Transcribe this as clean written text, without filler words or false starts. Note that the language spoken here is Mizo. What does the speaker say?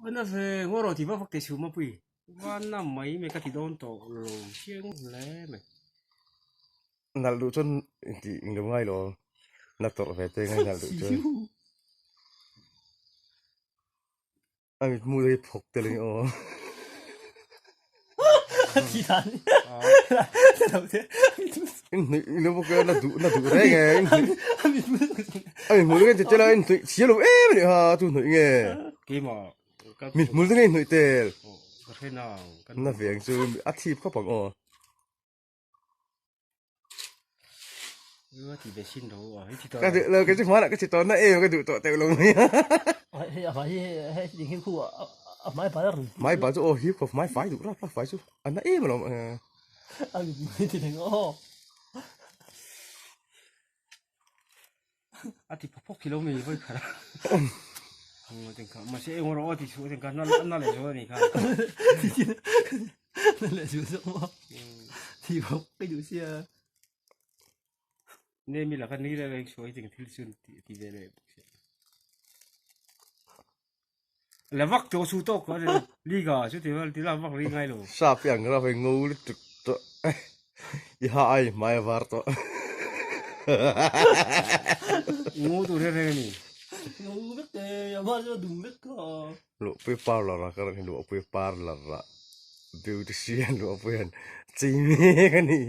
Ana ve ngaw rawh ti vak vak teh chhum a pui. Van a mai mai ka ti dawn tawh lo chiang hle mai. Nalh duh chuan intih eng lo ngai lo na tawrh ve te ngai nalh duh chuan. A mitmu te hi phawk tel in aw. Thi dan. In hnuih in lo bawk a na duh na duh reng e in hnuih. A mitmu te nge tela in hnuih chhia lo em a nih ha chu hnuih nge. Keimah Mitmu te nge hnuih tel. Ka hre nang. Na veng chu a thip khawp ang aw. Ka duh lo ka chu hmanah ka chi tawn na em ka duh tawh teuh lo mai a. Hmai bal chu aw hi khawp hmai fai duh rap rap fai chu a na em alawm. A ti phawk phawk khi lo mi vawi khat a. Mahse eng rawh aw ti chhuah ten kha na leh zual a ni kha. Na leh zual zawk maw? Ti phawk ka duh sia. Ne mi laka ni reng reng sawi ting thil chu ti ve leh bawk sia. La vak tawh su tawk kha liga chu ti vel ti la vak ri ngai lo. Sap hi ang rap hei ngo lutuk tawh i ha ai hmai a var tawh. Ngo tur reng reng a ni. Ngo vek te a hma chu a dum vek kha. Luhpui parlour ah ka rawn hi luhpui parlour ah beautician luhpui an chei mek a ni.